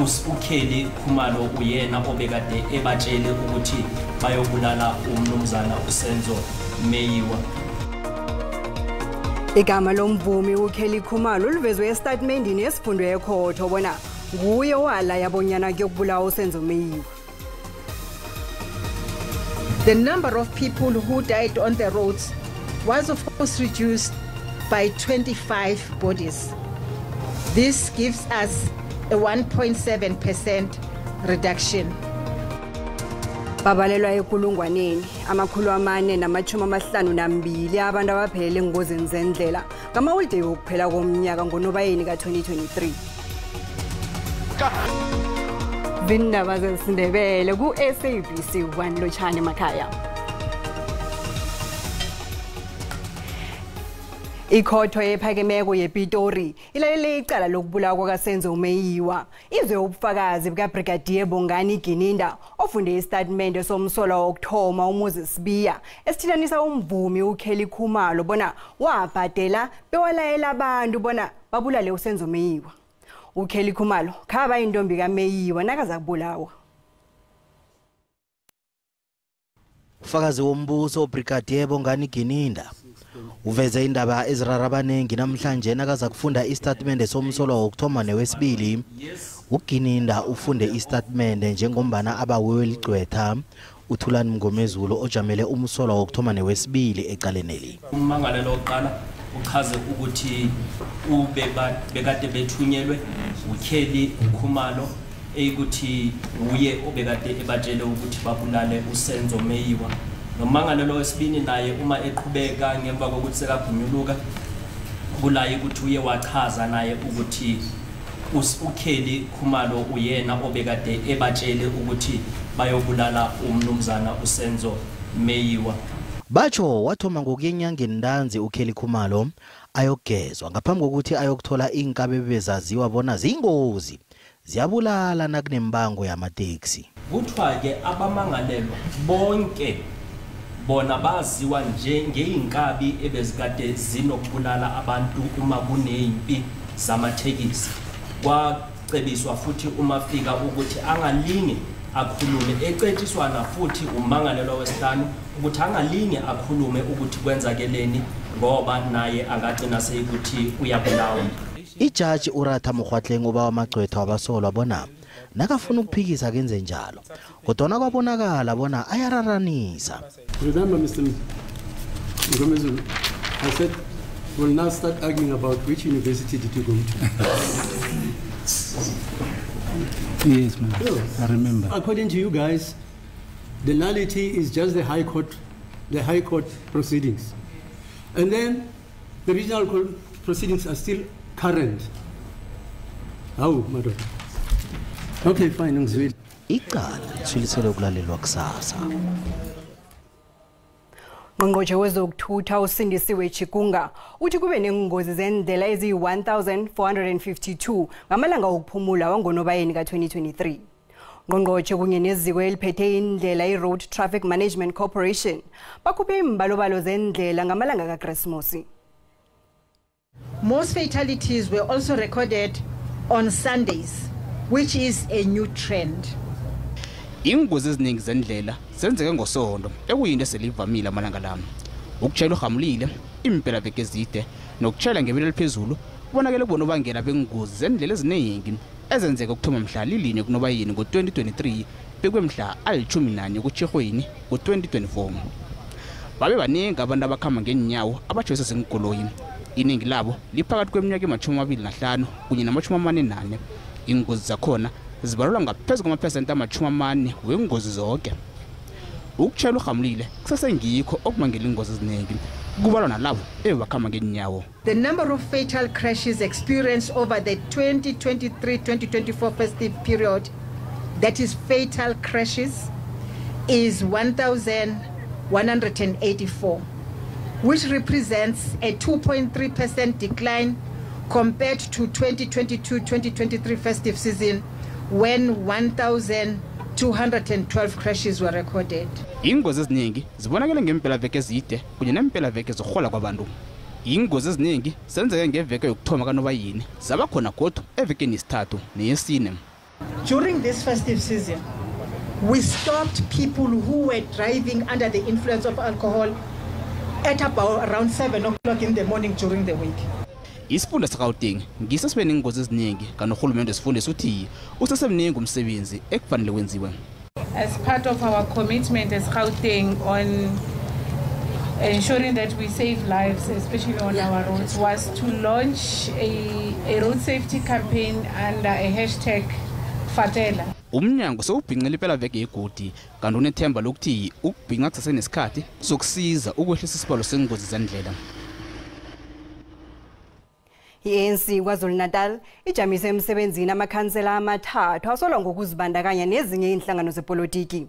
uKelly Khumalo uyena obekade ebatshele ukuthi bayobulala umnumzana uSenzo Meyiwa. Igama lomvumi uKelly Khumalo livezwe esitatimendini esifundwe ekhotho bona nguye owala yabonyana kuyokubulawa uSenzo Meyiwa. The number of people who died on the roads was of course reduced by 25 bodies. This gives us a 1.7% reduction. Babalelwa ekulungwaneni 452 abantu abaphelele engozini zendlela ngamaholideyi wokuphela komnyaka ngoNobayeni ka-2023. Zindaba zesiNdebele ku-SABC 1 lotshani emakhaya. Ikhotho ephakemeko yePitori ilalele icala lokubulawa kwakaSenzo Meyiwa. Izwe ubufakazi bukaBrigadier Bongani Gininda ofunde isitatimende somsolwa wokuthoma uMoses Sibiya esithinanisa umvumi uKelly Khumalo bona wabhadela bewalayela abantu bona babulale uSenzo Meyiwa. uKelly Khumalo khaba intombi kaMeyiwa nakaza kubulawa. Ufakazi wombuso uBrigadier Bongani Gininda uveze indaba ezirara abanengi namhlanje nakaza kufunda isitatimende somsolwa wokuthoma newesibili. UGininda ufunde isitatimende njengombana abawewe ligcwetha uThulani Mngomezulu ojamele umsolwa wokuthoma newesibili ecaleneli. Ummangalelo wokuqala uchaze ukuthi bekade bethunyelwe uKelly Khumalo eyikuthi uye obekade ebatshele ukuthi babulale uSenzo Meyiwa. Nommangalelo wesibini naye uma eqhubeka ngemva kokuthi sekabhunyuluka kulaye ukuthi uye wachaza naye ukuthi uKelly Khumalo uyena obekade ebatshele ukuthi bayobulala umnumzana uSenzo Meyiwa. Batsho wathoma ngokuyenyangeni ntanzi uKelly Khumalo ayogezwa ngaphambi kokuthi ayokuthola inkabe bezaziwa bona zingozi ziyabulala nakunembango yamateksi. Kuthiwa ke abamangalelwa bonke bona baziwa njengeyinkabi ebezikade zinokubulala abantu uma kuneyimpi zamathekisi. Kwacebiswa futhi uma fika ukuthi angalinge akhulume, ecetshiswana futhi ummangalelwa wesihlanu ukuthi angalinge akhulume ukuthi kwenzakeleni ngoba naye angagcina seyikuthi uyabulawa. Ijaji uRatha Mokgoatlheng uba wamagcwetha wabasolwa bona nakafuna ukuphikisa kenze njalo, kodwa kwabonakala bona ayararanisa. Remember, Mr. Mngomezulu, I said we'll now start arguing about which university did you go to. Yes, ma'am. I remember. According to you guys, the nullity is just the High Court proceedings. And then the regional court proceedings are still current. How, madam? Okay, fine. Icala lithuliselwe ukulalelwa kusasa. Ngqongqotjhe wezokuthutha uSindisiwe Chikunga uthi kube nengozi zendlela eziyi-1452 ngamalanga wokuphumula wangoNobayeni ka-2023. Ngqongqotjhe kunye neziko eliphethe indlela i-Road Traffic Management Corporation bakhuphe imbalobalo zendlela ngamalanga kaKrismusi. Most fatalities were also recorded on Sundays, which is a new trend. Ingozi eziningi zendlela zenzeke ngosonto ekuyinto eselivamile amalanga lami. Ukutshayela uhamulile, impelaveke ezide nokutshayela ngebelo eliphezulu kubonakele kubonobangela bengozi zendlela eziningi ezenzeka ukuthoma mhla lilinye kuNobayeni ngo-2023 bekwe mhla ali-11 kuTjhirhweni ngo-2024. Babe baningi abantu abakhamba ngeenyawo abatjhayiswa ziinkoloyi. Iningi labo liphakathi kweminyaka ema-25 kunye nama-44. Ingozi zakhona zibalelwa ngaphezu kwamaphesenti ama-40 wengozi zonke. Ukutshayela uhamulile kusasengikho okubangela ingozi eziningi kubalwa nalabo ebebakhamba ngeenyawo. The number of fatal crashes experienced over the 2023-2024 festive period, that is fatal crashes, is 1,184, which represents a 2.3% decline compared to 2022-2023 festive season when 1,212 crashes were recorded. Ingozi eziningi zibonakele ngempelaveke ezide kunye nempelaveke zokuhola kwabantu. Ingozi eziningi zenzeke ngeveke yokuthoma kaNobayeni, zaba khona godu evekeni yesithathu neyesine. During this festive season, we stopped people who were driving under the influence of alcohol at about around 7 o'clock in the morning during the week. Isifunda seGauteng ngiso sibe nengozi eziningi kanti urhulumende wesifunda uthi usesemningi umsebenzi ekufanele wenziwe. As part of our commitment as Gauteng on ensuring that we save lives, especially on our roads, was to launch a road safety campaign under a hashtag Fatela. Umnyango sewubhinqile impelaveke yegodi kanti unethemba lokuthi ukubhinqa kusasenesikhathi kuzokusiza ukwehlisa isibalo sengozi zendlela. I-ANC KwaZulu-Natal ijamise emsebenzini amakhansela amathathu asolwa ngokuzibandakanya nezinye inhlangano zepolitiki.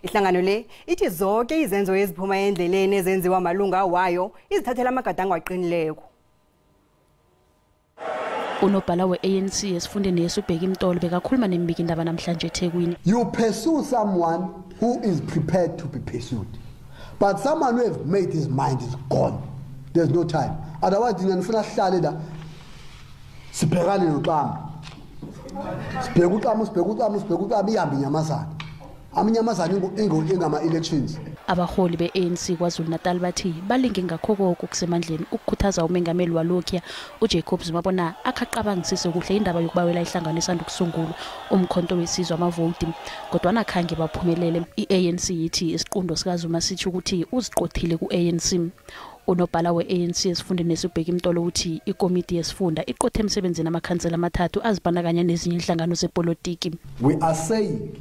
Ihlangano le ithi zonke izenzo eziphuma endleleni ezenziwa malunga wayo izithathela amagadango aqinileko. Unobhala we-ANC esifundeni esubheka imtolo bekakhuluma nembikindaba namhlanje eThekwini. You pursue someone who is prepared to be pursued. But someone who has made his mind is gone. There's no time. Otherwise thina nifuna sihlale la sibhekane noxama. Sibheka uxama, sibheka uxama, sibheka uxama ihambe inyamazana. Aminyamazana ingama elections. Abaholi be-ANC KwaZulu-Natal bathi balinge ngakho konke okusemandleni ukukhuthaza umengameli walokhuya uJacob Zuma bona akaqabangisise kuhle indaba yokubawela ihlangano esanda kusungulwa umkhonto wesizwe amavoti, kodwa akhange baphumelele. I-ANC ithi isiqundo sikaZuma sithi ukuthi uziqothile ku-ANC. Unobhala we-ANC esifundeni esubheka imtolo uthi ikomiti yesifunda iqothe emsebenzini amakhansela amathathu azibandakanya nezinye inhlangano zepolitiki. We are saying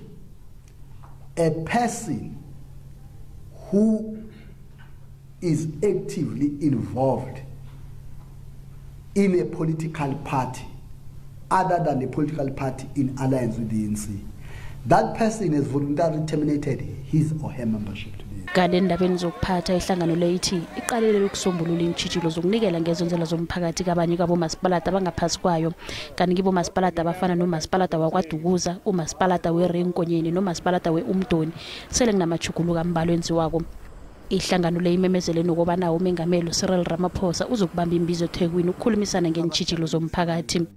a person who is actively involved in a political party other than a political party in alliance with the ANC, that person has voluntarily terminated his or her membership to the ANC. Kanti endabeni zokuphatha ihlangano le ithi iqalelele ukusombulula iintjhijilo zokunikela ngezenzela zomphakathi kabanye kabomasipalata abangaphasi kwayo, kanti kibomasipalata abafana nomasipalata wakwaDukuza, umasipalata weRenkonyeni nomasipalata we-Umdoni sele kunamatjhuguluko ambalwa enziwako. Ihlangano le imemezele nokobana umengameli Cyril Ramaphosa uzokubamba imbizo eThekwini ukukhulumisana ngeentjhijilo zomphakathi.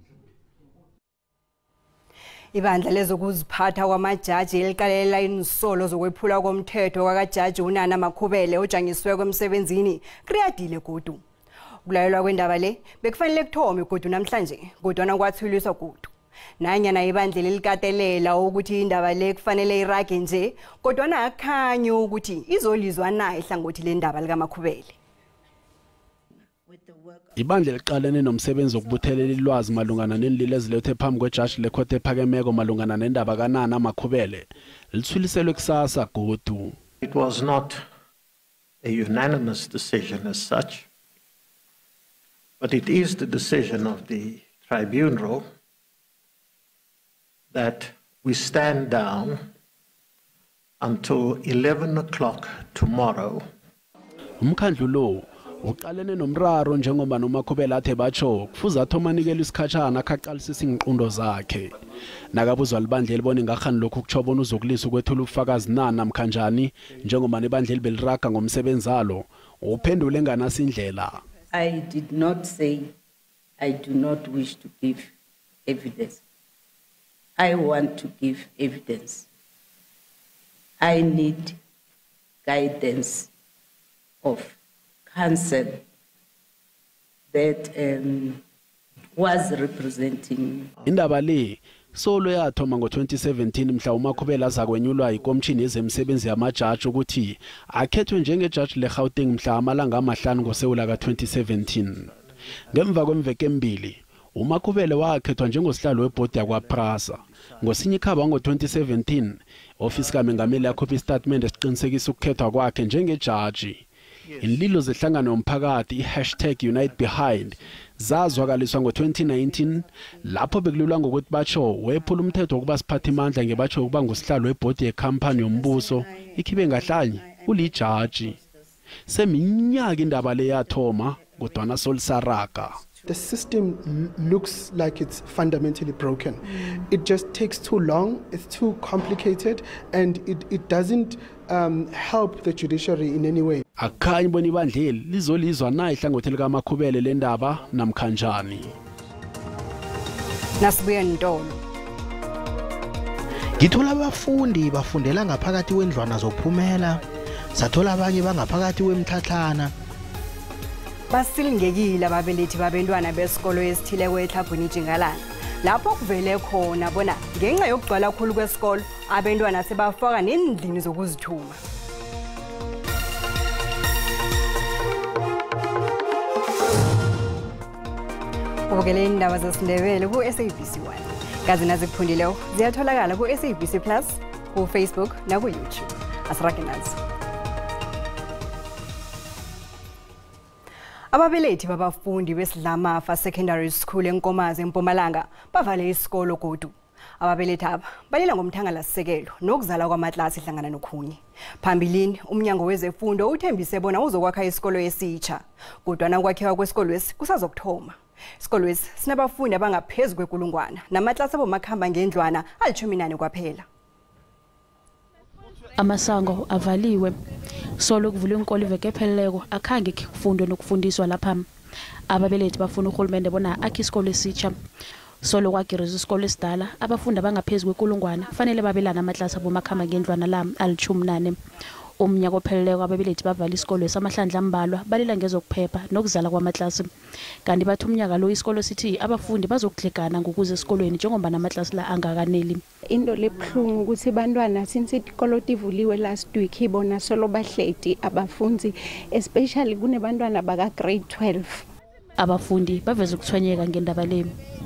Ibandla lezokuziphatha kwamajaji eliqalela insolo zokwephulwa komthetho kwakajaji uNana Makhubele ojanyisiweko emsebenzini kriyadile godu. Ukulayelwa kwendaba le bekufanele kuthome godu namhlanje, kodwana kwathuliswa godu. Nanyana ibandla lelikatelela ukuthi indaba le kufanele irage nje, kodwana akhanyi ukuthi izolizwa na ihlangothi lendaba likaMakhubele. Ibandla liqalene nomsebenzi wokubuthelela ilwazi malungana nenlilo ezilethe phambi kwejaji lekhothe ephakemeko malungana nendaba kaNana Makhubele lithwiliselwe kusasa godu. It was not a unanimous decision as such, but it is the decision of the tribunal that we stand down until 11 o'clock tomorrow. Umkhandlu lo uqalene nomraro njengoba noMakhubele athe batsho kufuze athoma anikele isikhatshana akaqalisisa inqindo zakhe. Nakabuzwa libandla elibona ingahani lokhu kutsho bona uzokulisa ukwethula ubufakazi na namkhanjani njengoba nebandla elibeliraga ngomsebenzi alo, uphendule enganasi indlela. I did not say I do not wish to give evidence. I want to give evidence. I need guidance of counsel that was representing. Indaba le solo yathoma ngo-2017 mhla uMakhubele azakwenyulwa yikomishini yezemisebenzi yamajaji ukuthi akhethwe njengejaji leGauteng mhla amalanga amahlanu ngoSewula ka-2017. Ngemva kwemveke embili uMakhubele wakhethwa njengosihlalo webhodi yakwaPrasa. Ngosinye ikhaba ngo-2017 ofisi kaMengameli yakhupha isitatimende esiqinisekisa ukukhethwa kwakhe njengejaji. Inlilo zehlangano yomphakathi i#UniteBehind zazwakaliswa ngo-2019 lapho bekululwa ngokuthi batsho wephula umthetho wokuba siphathimandla ngebatsho ukuba ngusihlalo webhodi yekhampani yombuso ikhibe ngahlanye ulijaji. Seminyaka indaba le yathoma kodwana solisaraga. The system looks like it's fundamentally broken. It just takes too long, it's too complicated, and it doesn't help the judiciary in any way. Akhanyi bona ibandleli lizolizwa na ihlangothi likaMakhubele lendaba namkhanjani. Nasibuye ntolo. Ngithola abafundi bafundela ngaphakathi kwendlwana zokuphumela, sathola abanye bangaphakathi kwemtlhatlhana. Basilingekile ababelethi babentwana besikolo esithileko eTlhagwini Tjingalanga, lapho kuvele khona bona ngenxa yokugcwala khulu kwesikolo abentwana sebafaka nendlini zokuzithuma. Ubukele indaba zesiNdebele ku-SABC 1. Kazi nazikuphundileko ziyatholakala ku-SABC Plus, ku-Facebook naku-YouTube. Asirage nazo. Ababelethi babafundi beSidlamafa Secondary School eNkomazi eMpumalanga bavale isikolo godu. Ababelethi aba balila ngomthangalasisekelo nokuzala kwamaklasi hlangana nokhunye. Phambilini umnyango wezefundo uthembise bona uzokwakha isikolo esitsha, kodwana ukwakhiwa kwesikolo esi kusazokuthoma. Isikolo esi sinabafundi abangaphezu kwekulungwana namaklasi abomakhamba ngendlwana ali-14 kwaphela. Amasango avaliwe. Solo kuvulwe inkolo iveke epheleleko akhange kufundwe nokufundiswa lapha. Ababelethi bafuna urhulumende bona akhe isikolo esitsha. Solo kwagirizwa isikolo esidala abafundi abangaphezu kwekulungwana kufanele babelane amaklasi abomakhamba ngendlwana la ali-14. Umnyaka opheleleko ababelethi bavala isikolo samahlandla ambalwa balila ngezokuphepha nokuzala kwamaklasi. Kanti bathi umnyaka lo isikolo sithi abafundi bazokudlegana ngokuza esikolweni njengoba namaklasi la angakaneli. Into lebuhlungu ukuthi bantwana since isikolo tivuliwe last week ibona solo bahleti abafundi, especially kunebantwana baka grade 12. Abafundi baveza ukuthwenyeka ngendaba le.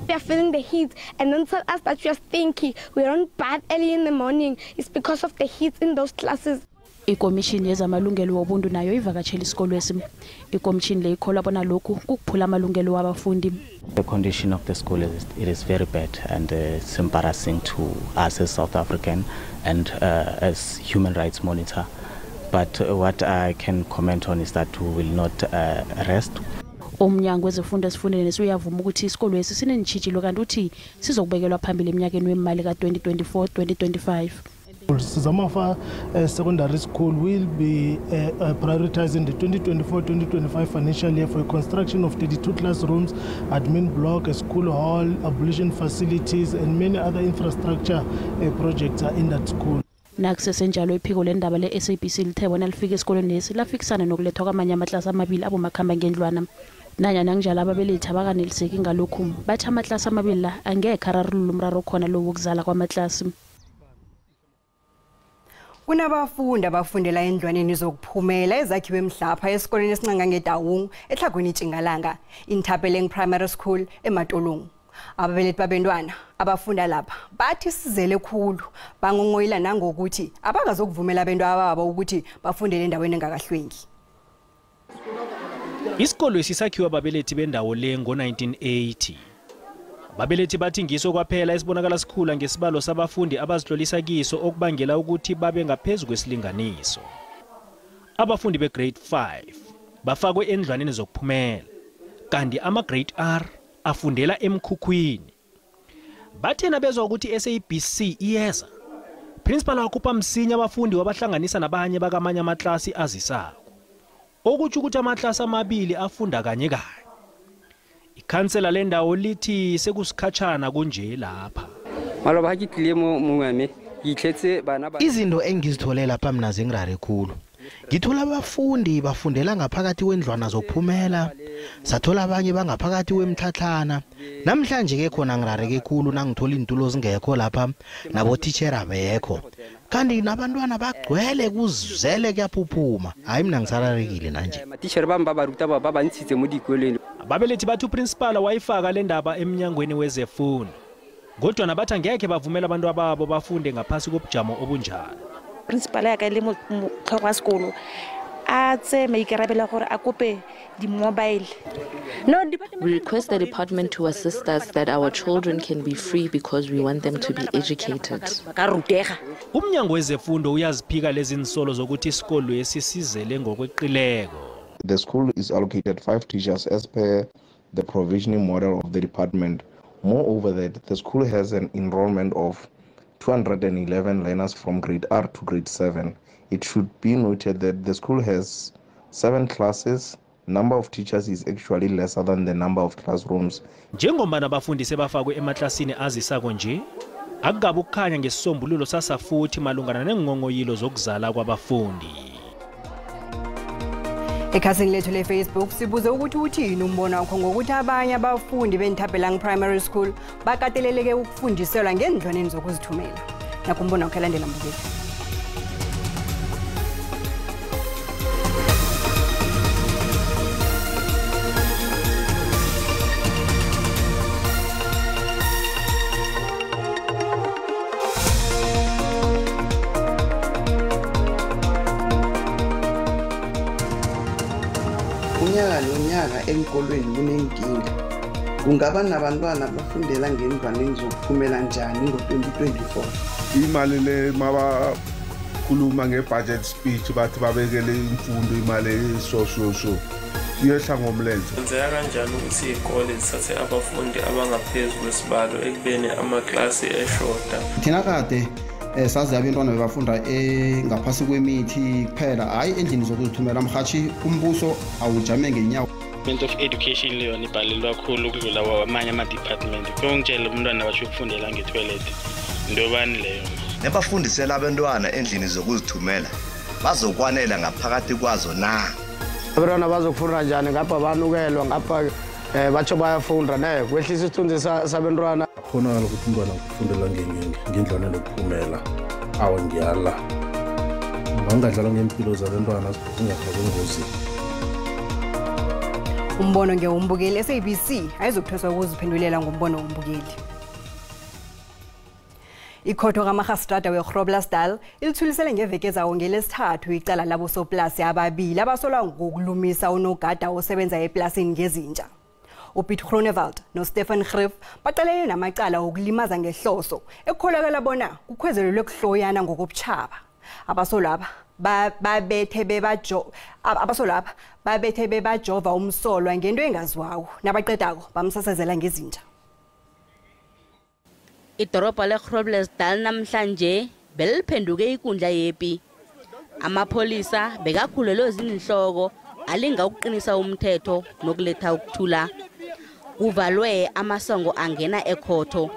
We are feeling the heat and don't tell us that we are stinky. We don't bath early in the morning. It's because of the heat in those classes. Ikomishini yezamalungelo wobuntu nayo ivakatshela isikolo esi. Ikomishini le ikholwa bona lokhu kukuphula amalungelo wabafundi. The condition of the school is very bad and it's embarrassing to us as South African and as human rights monitor. But what I can comment on is that we will not rest. Umnyango wezefundo esifundeni uyavuma ukuthi isikolo esi sinentshijilo kanti uthi sizokubekelwa phambili eminyakeni wemali ka-2024-2025. Sizamafa Secondary School will be prioritized in the 2024-2025 financial year for construction of 32 classrooms, admin block, a school hall, ablution facilities, and many other infrastructure projects are in that school. Nakusesenjalo iphiko lendaba le-SABC lithe bona lifike esikolweni lesi lafikisana nokulethwa kwamanye amaklasi amabili abomakhamba ngendlwana. Nanyana kunjalo ababelethi abakaneliseki ngalokhu, bathi amaklasi amabili la angekhe ararulula umraro okhona lo wokuzala kwamaklasi. Kunabafundi abafundela endlwaneni zokuphumela ezakhiwe mhlapha esikoleni esincangangeDawung eTlhagwini Tjingalanga, Intapeleng Primary School eMatolong. Ababelethi babentwana abafunda lapha bathi sizele khulu, bangongoyila nangokuthi abangazokuvumela abantwana babo ukuthi bafundele endaweni engakahlwengi. Isikolo esisakhiwe ababelethi bendawo le ngo-1980. Ababelethi bathi ngiso kwaphela esibonakala sikhula ngesibalo sabafundi abazihlolisa kiso okubangela ukuthi babe ngaphezu kwesilinganiso. Abafundi be-grade 5 bafakwe endlwaneni zokuphumela, kanti ama-grade R afundela emkhukhwini. Bathena bezwa ukuthi SABC iyeza, principal wakhupha msinya abafundi wabahlanganisa nabanye bakamanye amaklasi azisako, okutsho ukuthi amaklasi amabili afunda kanye kanye. Ikhansela lendawo lithi sekusikhatshana kunje lapha. Izinto engizithole lapha mina zingirare khulu. Ngithola abafundi bafundela ngaphakathi kwendlwana zokuphumela, sathola abanye bangaphakathi kwemtlhatlhana. Namhlanje ke khona ngirareke khulu nangithola iintulo zingekho lapha nabothitjhere abekho. Kanti nabantwana bagcwele kuzele kuyaphuphuma. Hayi mina ngisararekile nanje. Ababelethi bathi uprincipal wayifaka le ndaba emnyangweni wezefundo, kodwa nabathi angekhe bavumela abantu ababo bafunde ngaphasi kobujamo obunjalo. Principal ya ka le motlhogo wa sekolo a tse maikarabelo gore a kope di-mobile. We request the department to assist us that our children can be free because we want them to be educated. Umnyango wezefundo uyaziphika lezi nsolo zokuthi isikolo esisizele ngokweqileko. The school is allocated 5 teachers as per the provisioning model of the department. Moreover, that the school has an enrollment of 211 learners from grade R to grade 7. It should be noted that the school has 7 classes. Number of teachers is actually lesser than the number of classrooms. Njengoba nabafundi sebafakwe emaklasini azisako nje, Akukabi ukukhanya ngesisombululo sasafuthi malungana nengongoyilo zokuzala kwabafundi. Ekhasini lethu le-Facebook sibuze ukuthi uthini umbono wakho ngokuthi abanye abafundi beNthabelang Primary School bakateleleke ukufundiselwa ngendlwaneni zokuzithumela. Nakho umbono wakho elandela mbukeli. Unyaka nonyaka enkolweni kunenkinga. Kungaba nabantwana abafundela ngendlwaneni zokuphumela njani ngo-2024? Imali le mabakhuluma nge-budget speech bathi babekele imfundo imali so iyehla ngomlenze. Kwenzeka kanjani ukuthi iy'kole zithathe abafundi abangaphezu kwesibalo ekubeni amaklasi eshoda? Thina kade sazi abantwana bebafunda ngaphasi kwemithi kuphela, hayi endlini zokuzithumela. Mhathi umbuso awujame ngenyawo. Department of Education leyona ibhalelwa kakhulu ukudlula amanye ama-department. Kuyongitshela umntwana basho ukufundela nge-toilet, into yobani leyo? Nebafundisela abantwana endlini zokuzithumela bazokwanela ngaphakathi kwazo na? Abantwana bazokufunda njani ngapha banukelwa ngapha batsho bayafunda ne kwehlisa isithunzi sabantwana. Khonakala ukuthi umntwana ukufundela ngendlwane nokuphumela. Awa ngiyala. Bangadlala ngempilo zabantwana zingafakwa engozini. Umbono ngewombukeli SABC ayizokuthweswa ukuziphendulela ngombono wombukeli. Ikhotho kaMarhastrada weGroblersdal ilithulisele ngeveke zawo ngelesithathu icala labosoplasi ababili abasolwa ngokulumisa unogada osebenza eplasini ngezinja. uPiet Groenewald noStefan Griff baqalene namacala okulimaza ngehloso ekukholakala bona kukhwezelelwe kuhloyana ngokobutjhaba. Abasolwa babethe bebajova umsolwa ngento engaziwako nabaqedako bamsasazela ngezinja. Idorobha leGroblersdal namhlanje beliphenduke ikundla yepi. Amapholisa bekakhulelwe zinhloko alinga ukuqinisa umthetho nokuletha ukuthula. Kuvalwe amasango angena ekhotho.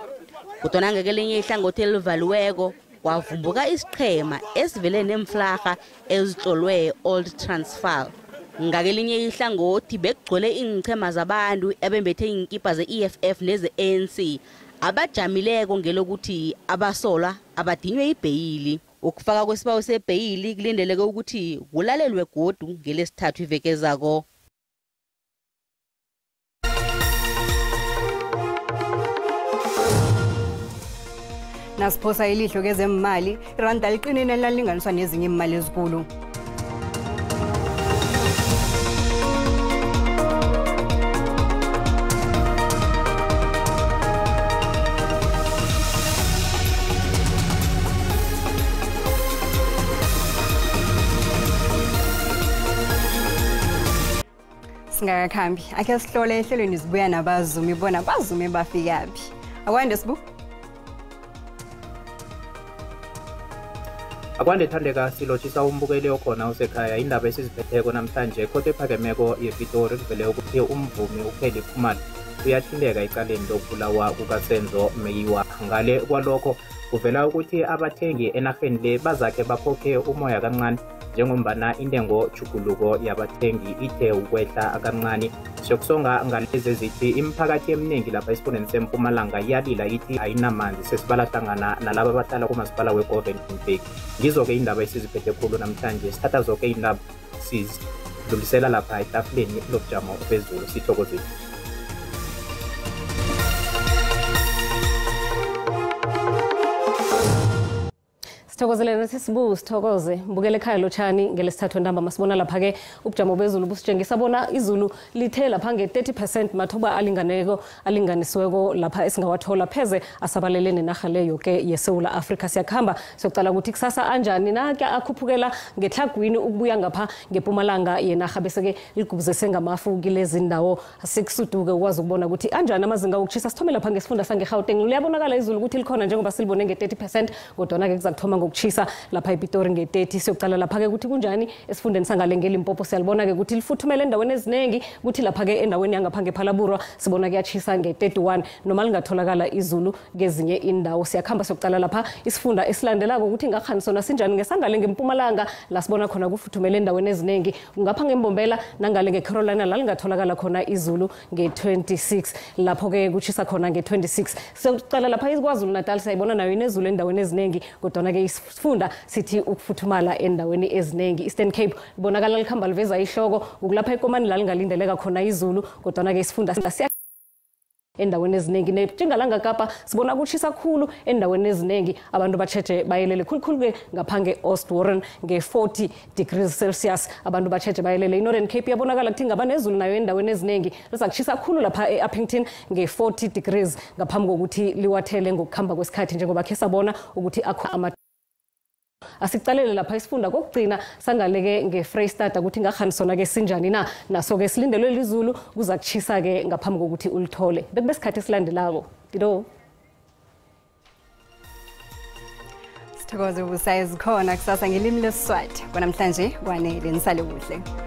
Kodwa ngekelinye ihlangothi elivaliweko kwavumbuka isiqhema esivele nemflarha ezitlolwe Old Transvaal. Ngakelinye ihlangothi bekugcwele iinqhema zabantu ebembethe iinkipa ze-EFF neze-ANC abajamileko ngelokuthi abasolwa abadinywe ibheyili. Ukufaka kwesibawo sebheyili kulindeleke ukuthi kulalelwe godu ngelesithathu iveke ezako. Nasiphosa ilihlo kezemali, iranda liqinile lalinganiswa nezinye imali ezikulu. Singakakhambi, akhe sihlole ehlelweni sibuya nabazumi bona bazumi bafikaphi. Akwande Sibu. Akwande Thandeka, silotshisa umbukeli okhona usekhaya. Indaba esiziphetheko namhlanje, ikhotho ephakemeko yePitori kuvele ukuthi umvumi uKelly Khumalo uyathinteka ecaleni lokubulawa kukaSenzo Meyiwa. Ngale kwalokho kuvela ukuthi abathengi enarheni le bazakhe bakhokhe umoya kancane njengombana intengo chuguluko yabathengi ithe ukwehla kancane. Siyokusonga ngalezi ezithi imiphakathi eminingi lapha esifundeni seMpumalanga iyalila ithi ayinamanzi, sesibala hlangana nalaba abahlala kumasipala weGovan Mbeki. Ngizo-ke indaba esiziphethe khulu namhlanje. Sithatha zonke indaba sizidlulisela lapha etafuleni lobujamo bezulu. Sithokozile. Sithokozele nathi Sibu, sithokoze. Mbukele ekhaya lotshani ngelesithathu ntambama. Masibona lapha-ke ubujamo bezulu busitshengisa bona izulu lithe lapha nge-30% mathuba alinganeko alinganisiweko lapha esingawathola pheze asabalele nenarha leyo ke yeSewula Afrika. Siyakuhamba siyokucala ukuthi kusasa anjani na-ke akhuphukela ngetlhagwini ukubuya ngapha ngepumalanga yenarha bese-ke ligubuzese ngamafu kilezi ndawo. Sikusuduke ukwazi ukubona ukuthi anjani amazinga wokutshisa. Sithome lapha ngesifunda sangeGauteng. Liyabonakala izulu ukuthi likhona njengoba silibone nge-30%, kodwana-ke kuza kuthoma Ukuchisa lapha ePitori nge-30. Siyokuqala lapha-ke ukuthi kunjani esifundeni sangale ngeLimpopo. Siyalibona-ke ukuthi lifuthumele endaweni eziningi, kuthi lapha-ke endaweni yangapha ngePhalaborwa sibona kuyachisa nge-31, noma lingatholakala izulu kezinye indawo. Siyakhamba siyokuqala lapha isifunda esilandelako ukuthi ngakhani sona sinjani ngesangale ngempumalanga, la sibona khona kufuthumele endaweni eziningi. Ngapha ngembombela nangale ngeCarolina la lingatholakala khona izulu nge-26, lapho-ke kuchisa khona nge-26. Siyokuqala lapha iKwaZulu Natal, siyayibona nayo inezulu endaweni eziningi, kodwana-ke isifunda sithi ukufuthumala endaweni eziningi. Eastern Cape libonakala likhamba liveza ihloko, ukulapha eKomani la lingalindeleka khona izulu, kodwana-ke isifunda siya endaweni eziningi. Netjingalanga Kapa sibona kuchisa khulu endaweni eziningi, abantu batjheje bayelele khulukhulu-ke ngapha nge-Oostvoorne nge-40 degrees Celsius, abantu batjheje bayelele. I-Northern Cape iyabonakala kuthi ingaba nezulu nayo endaweni eziningi, liza kuchisa khulu lapha e-Upington nge-40 degrees ngaphambi kokuthi liwathele ngokukhamba kwesikhathi, njengoba khe sabona ukuthi akho ama. Asicalele lapha isifunda kokugcina sangaleke ngeFreystata ukuthi ngakhani sona-ke sinjani na, naso-ke silindelwe lizulu, kuza kuchisa-ke ngaphambi kokuthi ulithole. Bekube sikhathi esilandelako. Dido. Sithokoze ubusayizikhona kusasa ngelimi leSiswati. Kwanamhlanje kwanele, nisale kuhle.